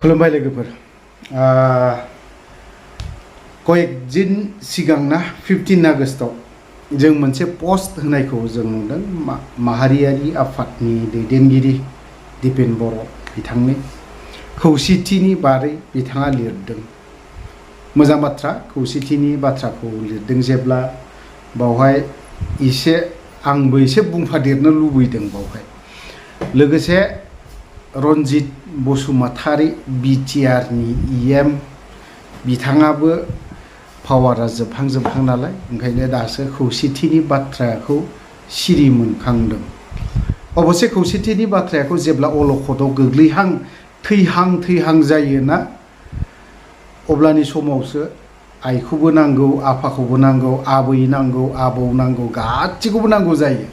खुलुमबाय लोगोफोर कयेक दिन सिगांना 15 आगस्टआव जों मोनसे पोस्ट होनायखौ जों नुदों माहारियारि आफादनि दैदेनगिरि दिपेन बर' बिथांनि खौसेथिनि बारै बिथाङा लिरदों। मोजां बाथ्रा, खौसेथिनि बाथ्राखौ लिरदों जेब्ला बावहाय एसे आंबो एसे बुंफादेरनो लुबैदों। बावहाय लोगोसे रनजित बसुमतारी बिटिआरनि इएम बिथाङाबो पावारा जोबहां नालाय, ओंखायनो दासो खौसेथिनि बाथ्राखौ सिरि मोनखांदों। अबसे खौसेथिनि बाथ्राखौ जेब्ला अलखदाव गोग्लैहां थैहां जायोना, अब्लानि समावसो आइखौबो नांगौ, आफाखौबो नांगौ, आबै नांगौ, आबौ नांगौ, गासैखौबो नांगौ जायो।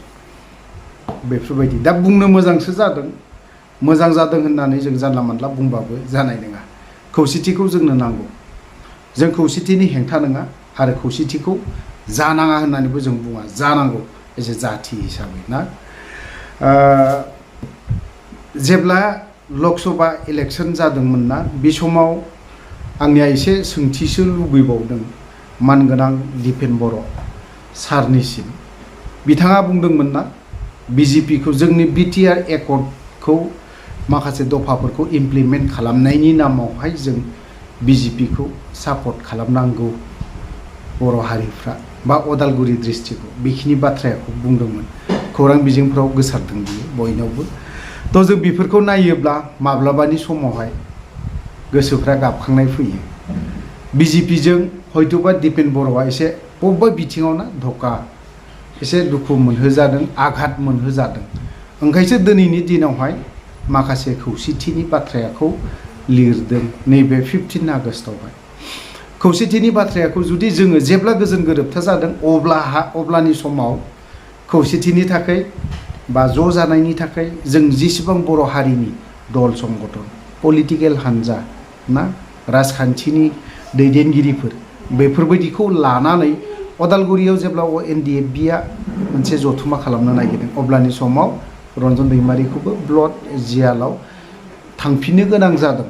बेफोरबायदि दा बुंनो मोजांसो जादों, मोजां जादों होननानै जों जानला मानला बुंबाबो जानाय नङा। खौसेथिखौ जोंनो नांगौ, जों खौसेथिनि हेंथा नङा आरो खौसेथिखौ जानाङा होननानैबो जों बुङा, जानांगौ एसे जाथि हिसाबै ना। जेब्ला लकसभा इलेक्सन जादोंमोन ना, बे समाव आंनिया एसे सोंथिसो लुबैबावदों मानगोनां दिपेन बर' सारनिसिम। बिथाङा बुंदोंमोन ना, बिजेपिखौ जोंनि बिटिआर एकर्डखौ माखासे दफाफोरखौ इमप्लिमेन्ट खालामनायनि नामावहाय जों बिजेपिखौ सापर्ट खालामनांगौ बर' हारिफ्रा बा अदालगुरि डिस्ट्रिक्टआव, बेखिनि बाथ्राखौ बुंदोंमोन। खौरां बिजोंफ्राव गोसारदों बियो बयनावबो। थ' जों बेफोरखौ नायोब्ला माब्लाबानि समावहाय गोसोफ्रा गाबखांनाय फैयो। बिजेपिजों हयथ'बा दिपेन बर'आ एसे बबेबा बिथिङाव ना धक्का, एसे दुखु मोनहोजादों, आघात मोनहोजादों। ओंखायसो दिनैनि दिनावहाय माखासे खौसेथिनि बाथ्राखौ लिरदों नैबे 15 आगस्टआवहाय। खौसेथिनि बाथ्राखौ जुदि जोङो जेब्ला गोजोन गोरोबथा जादों अब्लानि समाव खौसेथिनि थाखाय बा ज' जानायनि थाखाय जों जेसेबां बर' हारिनि दल संगठन, पलिटिकेल हान्जा ना, राजखान्थिनि दैदेनगिरिफोर, बेफोरबायदिखौ लानानै अदालगुरियाव जेब्ला एनडिएफबिआ मोनसे जथुम्मा खालामनो नागिरदों, अब्लानि समाव रन्जन दैमारिखौबो ब्लड जियालाव थांफिननो गोनां जादों।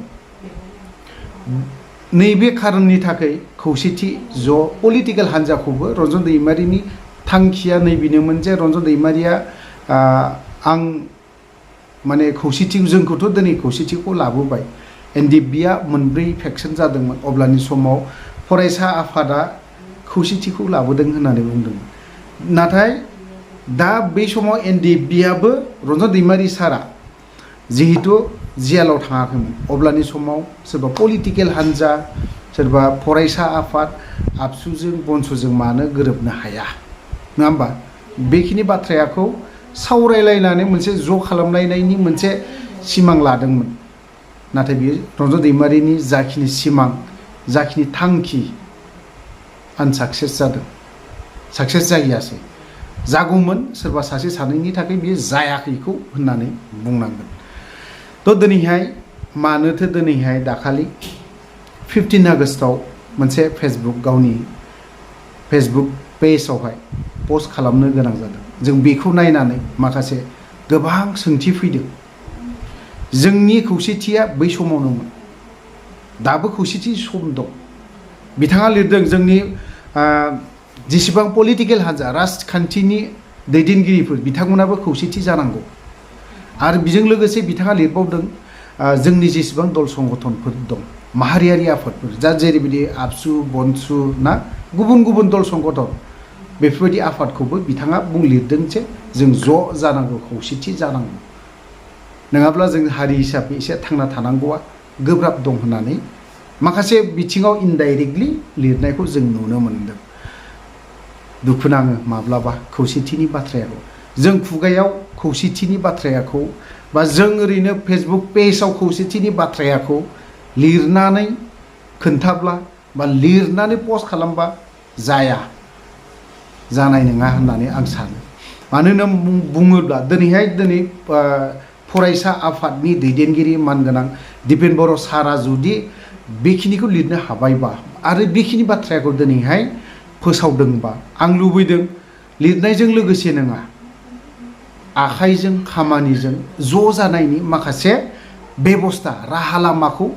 नैबे खारननि थाखाय खौसेथि ज' पलिटिकेल हान्जाखौबो रन्जन दैमारिनि थांखिया नैबेनोमोन जे रन्जन दैमारिया आं माने खौसेथि, जोंखौथ' दिनै खौसेथिखौ लाबोबाय। एनडिएफबिआ मोनब्रै फेक्सन जादोंमोन, अब्लानि समाव फरायसा आफादा खौसेथिखौ लाबोदों होननानै बुंदोंमोन। नाथाय दा बै समाव एनडिएफबिआबो रन्जन दैमारि सारा जिहेतु जियालाव थाङाखैमोन, अब्लानि समाव सोरबा पलिटिकेल हान्जा, सोरबा फरायसा आफाद, आबसुजों बनस'जों मानो गोरोबनो हाया, नङा होमबा? बेखिनि बाथ्राखौ सावरायलायनानै मोनसे ज' खालामलायनायनि मोनसे सिमां लादोंमोन। नाथाय बियो रन्जन दैमारिनि जाखिनि सिमां, जाखिनि थांखि, आनसाक्सेस जादों, साक्सेस जाहैयासै। जागौमोन सोरबा सासे सानैनि थाखाय बियो जायाखैखौ होननानै बुंनांगोन। थ' दिनैहाय मानोथो दिनैहाय दाखालि 15 आगस्टआव मोनसे गावनि फेसबुक पेजआवहाय पस्ट खालामनो गोनां जादों। जों बेखौ नायनानै माखासे गोबां सोंथि फैदों। जोंनि खौसेथिया बै समावनोमोन, दाबो खौसेथि सम दं। बिथाङा लिरदों जोंनि जेसेबां पलिटिकेल हान्जा, राजखान्थिनि दैदेनगिरिफोर, बिथांमोनाबो खौसेथि जानांगौ। आरो बेजों लोगोसे बिथाङा लिरबावदों जोंनि जेसेबां दल संगठनफोर दं, माहारियारि आफादफोर, जा जेरैबायदि आबसु, बनसु ना, गुबुन गुबुन दल संगठन, बेफोरबायदि आफादखौबो बिथाङा लिरदों जे जों ज' जानांगौ, खौसेथि जानांगौ, नङाब्ला जों हारि हिसाबै एसे थांना थानांगौआ गोब्राब दं होननानै माखासे बिथिङाव इनडाइरेक्टलि लिरनायखौ जों नुनो मोनदों। दुखु नाङो माब्लाबा खौसेथिनि बाथ्रायाखौ, जों खुगायाव खौसेथिनि बाथ्रायाखौ बा जों ओरैनो फेसबुक पेजआव खौसेथिनि बाथ्रायाखौ लिरनानै खोन्थाब्ला बा लिरनानै पस्ट खालामबा जानाय नङा होननानै आं सानो। मानो होनना बुङोब्ला दिनै फरायसा आफादनि दैदेनगिरि मानगोनां दिपेन बर' सारा जुदि बेखिनिखौ लिरनो हाबायबा आरो बेखिनि बाथ्राखौ दिनैहाय फोसावदोंबा, आं लुबैदों लिरनायजों लोगोसे नङा, आखाइजों खामानिजों ज' जानायनि माखासे बेबस्था राहा लामाखौ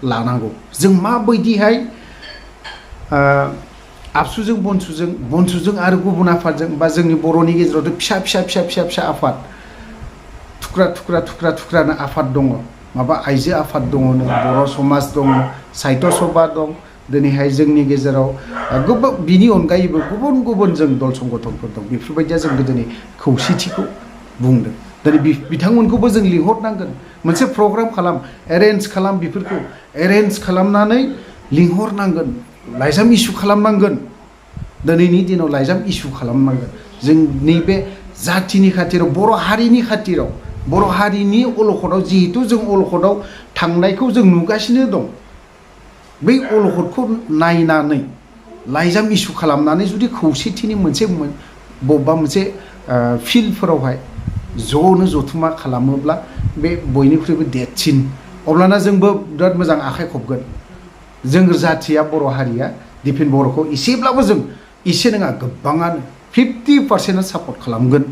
लानांगौ जों माबायदिहाय आबसुजों बनसुजों आरो गुबुन आफादजों बा जोंनि बर'नि गेजेरावथ' फिसा आफाद थुख्रा आफाद दङ माबा आइजो आफाद दङ बर' समाज दङ साहित्य सभा दं दिनैहाय जोंनि गेजेराव बिनि अनगायैबो गुबुन जों दल संगठनफोर दं बेफोरबायदिया जों गोदोनि खौसेथिखौ बुंदों दिनै बिथांमोनखौबो जों लिंहरनांगोन मोनसे प्रग्राम एरेन्ज खालाम बेफोरखौ एरेन्ज खालामनानै लिंहरनांगोन लाइजाम इस्यु खालामनांगोन दिनैनि दिनाव लाइजाम इस्यु खालामनांगोन जोंनि बे जाथिनि खाथिराव बर' हारिनि खाथिराव बर' हारिनि अलखदाव जिहेतु जों अलखदाव थांनायखौ जों नुगासिनो दं बै अलखदखौ नायनानै लाइजाम इस्यु खालामनानै जुदि खौसेथिनि बबेबा मोनसे फिल्डफोरावहाय ज'नो जथुमा खालामोब्ला बे बयनिख्रुइबो देरसिन अब्लाना जोंबो बिराद मोजां आखाइ खबगोन जों जाथिया बर' हारिया दिफेन बर'खौ एसेब्लाबो जों एसे नङा गोबाङानो 50% सापर्ट खालामगोन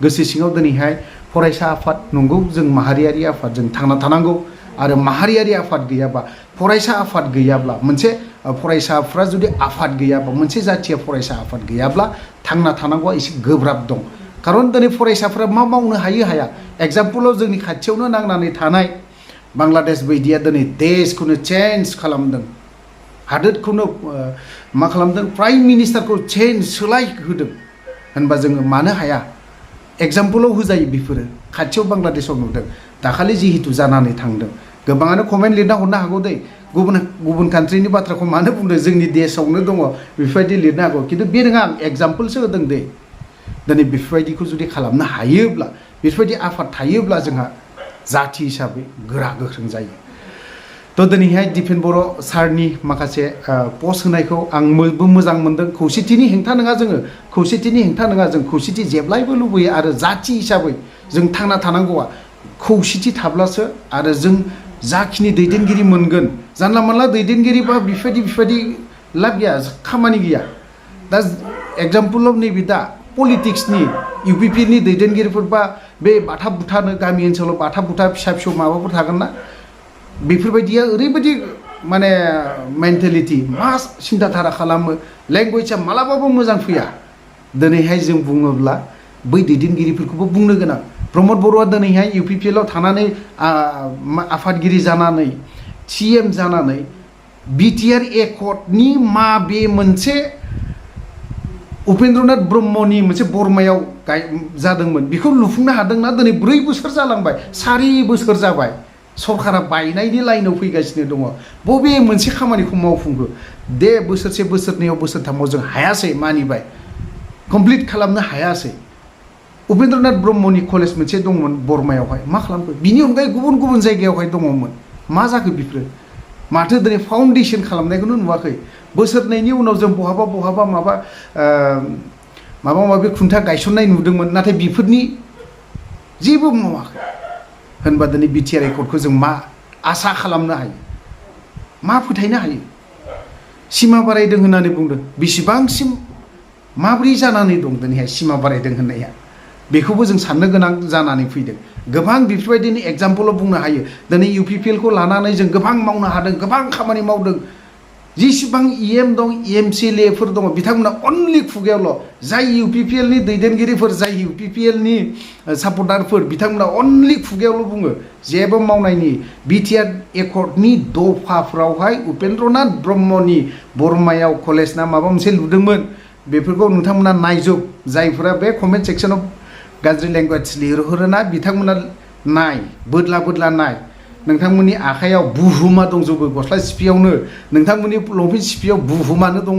गोसो सिङाव दिनैहाय फरायसा आफाद नंगौ जों माहारियारि आफादजों थांना थानांगौ आरो माहारियारि आफाद गैयाबा फरायसा आफाद गैयाब्ला मोनसे फरायसाफ्रा जुदि आफाद गैयाबा मोनसे जाथिया फरायसा आफाद गैयाब्ला थांना थानांगौआ एसे गोब्राब दं खारन दिनै फरायसाफ्रा मा मावनो हाया एग्जाम्पलाव जोंनि खाथियावनो नांनानै थानाय बांलादेश बायदिया दिनै देशखौनो चेन्ज खालामदों हादोरखौनो मा खालामदों प्राइम मिनिस्टारखौ सोलाय होदों होनबा जोङो मानो हाया एग्जाम्पलाव होजायो बेफोरो खाथियाव बांलादेशआव नुदों दाखालि जिहेतु जानानै थांदों गोबाङानो कमेन्ट लिरना हरनो हागौ दै गुबुन कान्ट्रिनि बाथ्राखौ मानो बुंदों जोंनि देशआवनो दङ बेफोरबायदि लिरनो हागौ खिन्थु बे नङा आं एग्जाम्पलसो होदों दै दिनै बेफोरबायदिखौ जुदि खालामनो हायोब्ला बेफोरबायदि आफाद थायोब्ला जोंहा जाथि हिसाबै गोरा गोख्रों जायो थ' दिनैहाय दिफेन बर' सारनि माखासे पस्ट होनायखौ आंबो मोजां मोनदों खौसेथिनि हेंथा नङा जों खौसेथि जेब्लायबो लुबैयो आरो जाथि हिसाबै जों थांना थानांगौआ खौसेथि थाब्लासो आरो जों जाखिनि दैदेनगिरि मोनगोन जानला मानला दैदेनगिरिबा बेफोरबायदि लाब गैया खामानि गैया दा एग्जाम्पलाव नैबे दा पलिटिक्सनि इउपिपिएलनि दैदेनगिरिफोर बा बे बाथा बुथानो गामि ओनसोलाव बाथा बुथा फिसा माबाफोर थागोन ना बेफोरबायदिया ओरैबायदि माने मेन्टेलिटि मा सिन्थाधारा खालामो लेंगुवेजआ मालाबाबो मोजां फैया दिनैहाय जों बुङोब्ला बै दैदेनगिरिफोरखौबो बुंनो गोनां प्रमद बर'आ दिनैहाय इउपिपिएलआव थानानै आफादगिरि जानानै सिएम जानानै बिटिआर एकर्डनि बे मोनसे उपेन्द्रनाथ ब्रह्मनि मोनसे बरमायाव जादोंमोन बेखौ लुफुंनो हादोंना दिनै 4 बोसोर जालांबाय 4 बोसोर जाबाय सरकारा बायनायनि लाइनाव फैगासिनो दङ बबे मोनसे खामानिखौ मावफुंखो दे बोसोरसे बोसोरनैयाव बोसोरथामाव जों हायासै मानिबाय कमप्लिट खालामनो हायासै उपेन्द्रनाथ ब्रह्मनि कलेज मोनसे दंमोन बरमायावहाय मा खालामखो बिनि अनगायै गुबुन जायगायावहाय दङमोन मा जाखो बेफोरो माथो दिनै फाउन्डेसन खालामनायखौनो नुवाखै बोसोरनैनि उनाव जों बहाबा माबा खुन्था गायसननाय नुदोंमोन नाथाय बेफोरनि जेबो मावाखै होनबा दिनै बिटिआर एकर्डखौ जों मा आसा खालामनो हायो मा फोथायनो हायो सिमा बारायदों होननानै बुंदों बेसेबांसिम माब्रै जानानै दं दिनैहाय सिमा बारायदों होननाया बेखौबो जों साननो गोनां जानानै फैदों गोबां बेफोरबायदिनो एग्जाम्पलाव बुंनो हायो दिनै इउपिपिएलखौ लानानै जों गोबां मावनो हादों गोबां खामानि मावदों जेसेबां इएम दं एमसिएलएफोर दङ बिथांमोना अनलि खुगायावल' जाय इउपिपिएलनि दैदेनगिरिफोर जाय इउपिपिएलनि सापर्टारफोर बिथांमोना अनलि खुगायावल' बुङो जेबो मावनायनि बिटिआर एकर्डनि दफाफ्रावहाय उपेन्द्रनाथ ब्रह्मनि बरमायाव कलेज ना माबा मोनसे लुदोंमोन बेफोरखौ नोंथांमोना नायजोब जायफोरा बे कमेन्ट सेक्सनाव गाज्रि लेंगुवेज लिरहरोना बिथांमोना नाय बोदला नाय नोंथांमोननि आखायाव बुहुमा दंजोबो गस्ला सिपियावनो नोंथांमोननि लंपेन्ट सिपियाव बुहुमानो दङ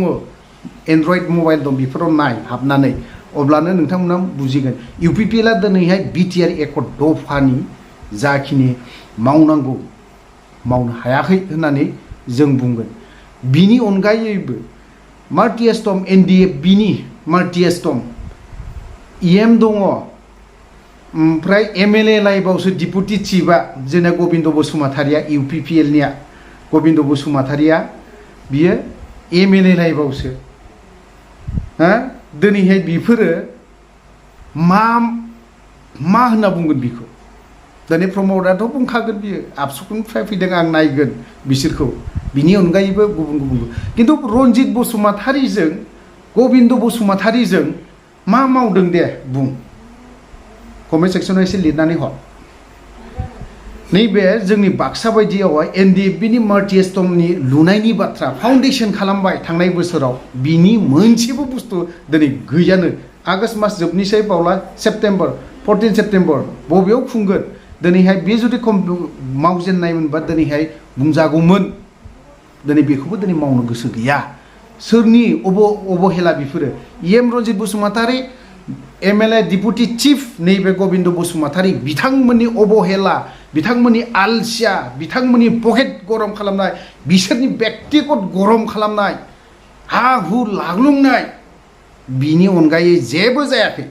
एन्ड्रइड मबाइल दं बेफोराव नाय हाबनानै अब्लानो नोंथांमोना बुजिगोन इउपिपिएलआ दिनैहाय बिटिआर एकर्ड दफानि जाखिनि मावनांगौ मावनो हायाखै होननानै जों बुंगोन बिनि अनगायैबो मार्टिएस्टम एनडिएफ बिनि मार्टिएस्टम इएम दङ ओमफ्राय एमएलए लाइफआवसो डिपुटि चिफआ जोंना गबिन्द बसुमतारिया इउपिपिएलनिया गबिन्द बसुमतारिया बियो एमएलए लाइफआवसो दिनैहाय बेफोरो मा होनना बुंगोन बेखौ दिनै प्रमदाथ' बुंखागोन बियो आबसुनिफ्राय फैदों आं नायगोन बिसोरखौ बिनि अनगायैबो गुबुन गुबुन खिन्थु रन्जित बसुमतारीजों गबिन्द बसुमतारीजों मा मावदों दे बुं कमेन्ट सेक्सनाव एसे लिरनानै हर नैबे जोंनि बाक्सा बायदियावहाय एनडिएफबिनि माल्टिएस्टमनि लुनायनि बाथ्रा फाउन्डेसन खालामबाय थांनाय बोसोराव बिनि मोनसेबो बुस्थु दिनै गैयानो आगष्ट मास जोबनोसै बावला सेप्टेम्बर 14 सेप्टेम्बर बबेयाव खुंगोन दिनैहाय बे जुदि मावजेननायमोनबा दिनैहाय बुंजागौमोन दिनै बेखौबो दिनै मावनो गोसो गैया सोरनि अबहेला बेफोरो M Ranjit Basumatary MLA deputy chief नैबे गबिन्द बसुमतारी बिथांमोननि अबहेला बिथांमोननि आलसिया बिथांमोननि पकेट गरम खालामनाय बिसोरनि व्यक्तिगत गरम खालामनाय हा हु लाग्लुंनाय बिनि अनगायै जेबो जायाखै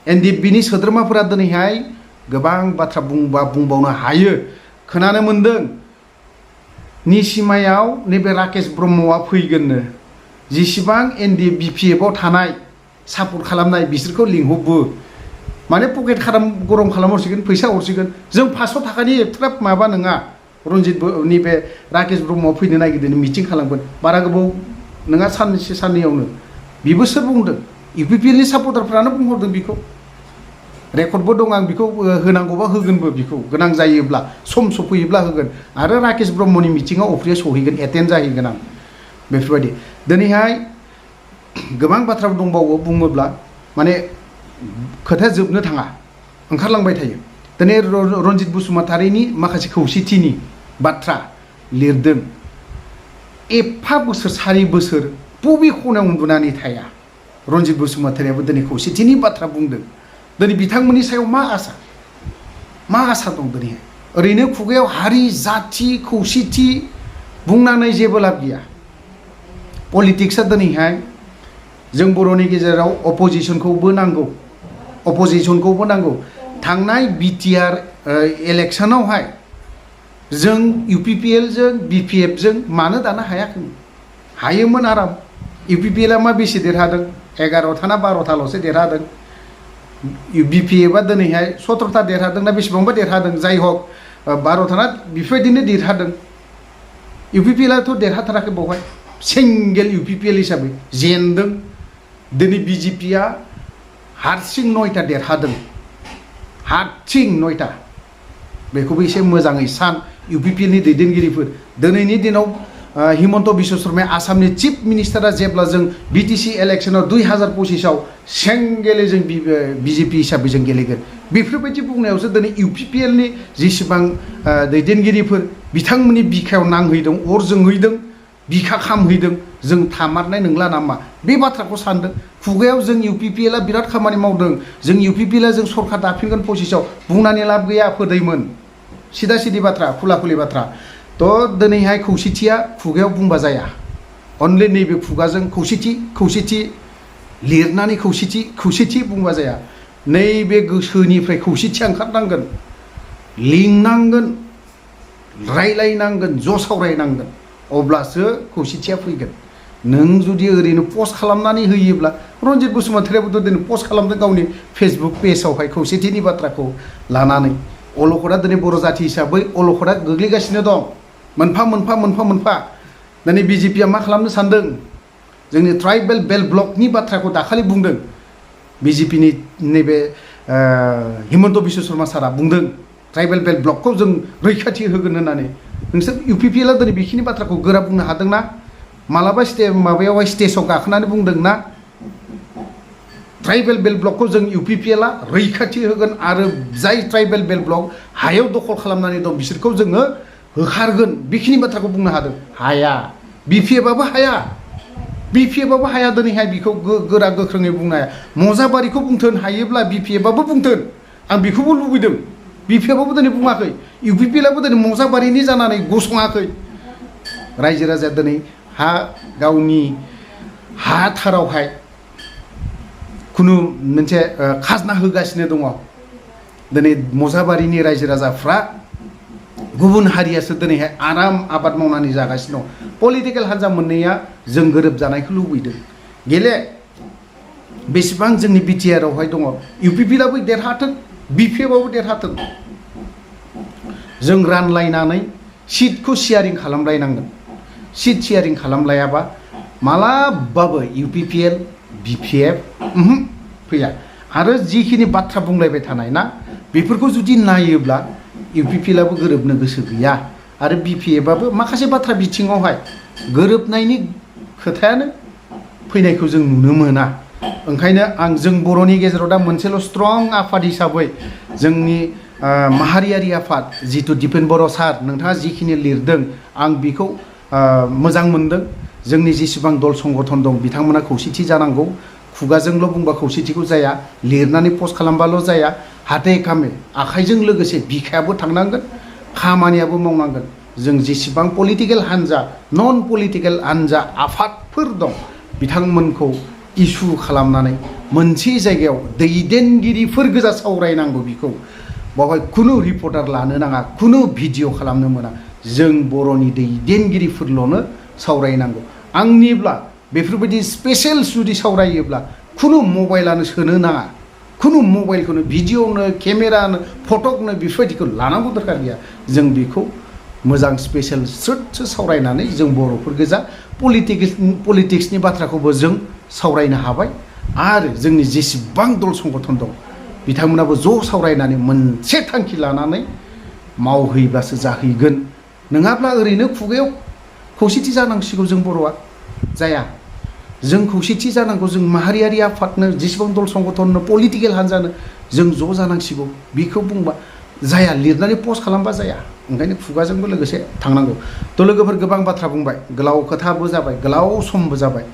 एनडिएफबिनि सोद्रोमाफोरा दिनैहाय गोबां बाथ्रा बुंबावनो हायो खोनानो मोन्दों निसिमायाव नैबे राकेश ब्रह्मआ फैगोननो जेसेबां एनडिएफ बिपिएफआव थानाय सापर्ट खालामनाय बिसोरखौ लिंहरबो माने पकेट गरम खालामहरसिगोन फैसा हरसिगोन जों 500 थाखानि एथ्राब माबा नङा रन्जित नैबे राकेश ब्रह्मआ फैनो नागिरदों मिटिं खालामगोन बारा गोबाव नङा साननैसो साननैयावनो बिबो सोर बुंदों इउपिपिएलनि सापर्टारफ्रानो बुंहरदों बिखौ रेकर्डबो दं आं बिखौ होनांगौबा होगोनबो बिखौ गोनां जायोब्ला सम सफैयोब्ला होगोन आरो राकेश ब्रह्मनि मिटिङाव अफ्रिया सहैगोन एटेन्ड जाहैगोन आं बेफोरबायदि दिनैहाय गोबां बाथ्रा दंबावो बुङोब्ला माने खोथाया जोबनो थाङा ओंखारलांबाय थायो दिनै रन्जित बसुमतारीनि माखासे खौसेथिनि बाथ्रा लिरदों एफा बोसोर 4 बोसोर बबे खनायाव उन्दुनानै थाया रन्जित बसुमतारीयाबो दिनै खौसेथिनि बाथ्रा बुंदों दिनै बिथांमोननि सायाव मा आसा दं दिनैहाय ओरैनो खुगायाव हारि जाथि खौसेथि बुंनानै जेबो लाब गैया पलिटिक्सआ दिनैहाय जों बर'नि गेजेराव अपोजिशनखौबो नांगौ थांनाय बिटिआर इलेक्शनावहाय जों इउपिपिएलजों बिपिएफजों मानो दानो हायाखैमोन हायोमोन आराम इउपिपिएलआ मा बेसे देरहादों 11था ना 12थाल'सो देरहादों बिपिएफआ दिनैहाय 17था देरहादों ना बेसेबांबा देरहादों जाय हक 12था ना बेफोरबायदिनो देरहादों इउपिपिएलआथ' देरहाथाराखै बावहाय सिंगेल इउपिपिएल हिसाबै जेनदों दिनै बिजेपिआ हारसिं 9था देरहादों हारसिं 9था बेखौबो एसे मोजाङै सान इउपिपिएलनि दैदेनगिरिफोर दिनैनि दिनाव हिमन्त बिश्व शर्माया आसामनि चिफ मिनिस्टारा जेब्ला जों बिटिसि इलेक्शनाव 2025आव सेंगेले जों बिजेपि हिसाबै जों गेलेगोन बेफोरबायदि बुंनायावसो दिनै इउपिपिएलनि जेसेबां दैदेनगिरिफोर बिथांमोननि बिखायाव नांहैदों अर जोंहैदों बिखा खामहैदों जों थामारनाय नंला नामा बे बाथ्राखौ सानदों खुगायाव जों इउपिपिएलआ बिराद खामानि मावदों जों इउपिपिएलआ जों सरकार दाफिनगोन 25आव बुंनानै लाब गैया फोदैमोन सिदा सिदि बाथ्रा खुला खुलि बाथ्रा थ' दिनैहाय खौसेथिया खुगायाव बुंबा जाया अनलि नैबे खुगाजों खौसेथि लिरनानै खौसेथि बुंबा जाया नैबे गोसोनिफ्राय खौसेथिया ओंखारनांगोन लिंनांगोन रायलायनांगोन ज' सावरायनांगोन अब्लासो खौसेथिया फैगोन नों जुदि ओरैनो पस्ट खालामनानै होयोब्ला रन्जित बसुमतारीयाबोथ' दिनै पस्ट खालामदों गावनि फेसबुक पेजआवहाय खौसेथिनि बाथ्राखौ लानानै अलखदा दिनै बर' जाथि हिसाबै अलखदा गोग्लैगासिनो दं मोनफा दिनै बिजेपिया मा खालामनो सानदों जोंनि ट्राइबेल बेल्ट ब्लकनि बाथ्राखौ दाखालि बुंदों बिजेपिनि नैबे हिमन्त बिश्व शर्मा सारा बुंदों ट्राइबेल बेल्ट ब्लकखौ जों रैखाथि होगोन होननानै नोंसोर इउपिपिएलआ दिनै बेखिनि बाथ्राखौ गोरा बुंनो हादोंना मालाबा माबायावहाय स्टेजाव गाखोनानै बुंदोंना ट्राइबेल बेल्ट ब्लकखौ जों इउपिपिएलआ रैखाथि होगोन आरो जाय ट्राइबेल बेल्ट ब्लक हायाव दखल खालामनानै दं बिसोरखौ जोङो होखारगोन बेखिनि बाथ्राखौ बुंनो हादों हाया बिपिएफआबो हाया दिनैहाय बिखौ गोरा गोख्रोङै बुंनो हाया मजाबारिखौ बुंथोन हायोब्ला बिपिएफआबो बुंथोन आं बेखौबो लुबैदों बिपिएफआबो दिनै बुङाखै इउपिपिएलआबो दिनै मजाबारिनि जानानै गसङाखै रायजो राजाया दिनै गावनि हा थारावहाय खुनु मोनसे खाजना होगासिनो दङ दिनै मजाबारिनि रायजो राजाफ्रा गुबुन हारियासो दिनैहाय आराम आबाद मावनानै जागासिनो दं पलिटिकेल हान्जा मोननैया जों गोरोबजानायखौ लुबैदों गेले बेसेबां जोंनि बिटिआरआवहाय दङ इउपिपिएलआबो देरहाथों बिपिएफआबो देरहाथों जों रानलायनानै सिटखौ शेयारिं खालामलायनांगोन। सिट शेयारिं खालामलायाबा मालाबाबो UPPL BPF फैया। आरो जिखिनि बाथ्रा बुंलायबाय थानाय ना बेफोरखौ जुदि नायोब्ला UPPLआबो गोरोबनो गोसो गैया आरो BPFआबो माखासे बाथ्रा बिथिङावहाय गोरोबनायनि खोथायानो फैनायखौ जों नुनो मोना। ओंखायनो जों बर'नि गेजेराव दा मोनसेल' स्ट्रं आफाद हिसाबै जोंनि माहारियारि आफाद जितु दिपेन बर' सार नोंथाङा जिखिनि लिरदों आं बेखौ मोजां मोनदों। जोंनि जेसेबां दल संगठन दं बिथांमोना खौसेथि जानांगौ। खुगाजोंल' बुंबा खौसेथिखौ जाया, लिरनानै पस्ट खालामबाल' जाया, हाथे कामे आखाइजों लोगोसे बिखायाबो थांनांगोन, खामानियाबो मावनांगोन। जों जेसेबां पलिटिकेल हान्जा नन पलिटिकेल हान्जा आफादफोर दं बिथांमोनखौ इसु खालामनानै मोनसे जायगायाव दैदेनगिरिफोर गोजा सावरायनांगौ। बिखौ बावहाय खुनु रिपर्टार लानो नाङा, खुनु भिडिअ खालामनो मोना। जों बर'नि दैदेनगिरिफोरल'नो सावरायनांगौ। आंनिब्ला बेफोरबायदि स्पेशेल जुदि सावरायोब्ला खुनु मबाइलानो सोनो नाङा, खुनु मबाइलखौनो भिडिअनो केमेरानो फटकनो बेफोरबायदिखौ लानांगौ दरकार गैया। जों बेखौ मोजां स्पेशेल स्रोदसो सावरायनानै जों बर'फोर गोजा पलिटिक्सनि बाथ्राखौबो जों सावरायनो हाबाय। आरो जोंनि जेसेबां दल संगठन दं बिथांमोनाबो ज' सावरायनानै मोनसे थांखि लानानै मावहैब्लासो जाहैगोन। नङाब्ला ओरैनो खुगायाव खौसेथि जानांसिगौ जों बर'आ जाया। जों खौसेथि जानांगौ। जों माहारियारि आफादनो जेसेबां दल संगठननो पलिटिकेल हान्जानो जों ज' जानांसिगौ। बेखौ बुंबा जाया, लिरनानै पस्ट खालामबा जाया। ओंखायनो खुगाजोंबो लोगोसे थांनांगौ। थ' लोगोफोर गोबां बाथ्रा बुंबाय, गोलाव खोथाबो जाबाय, गोलाव समबो जाबाय।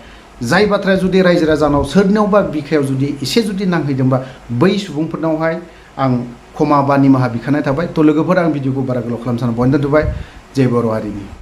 जाय बाथ्राया जुदि रायजो राजानाव सोरनियावबा बिखायाव जुदि एसे जुदि नांहैदोंबा बै सुबुंफोरनावहाय आं क्षमा बा निमाहा बिखानाय थाबाय। थ' लोगोफोर आं भिडिअखौ बारा गोलाव खालामनो साना बयनो दोनथ'बाय। जय बर' हारिनि।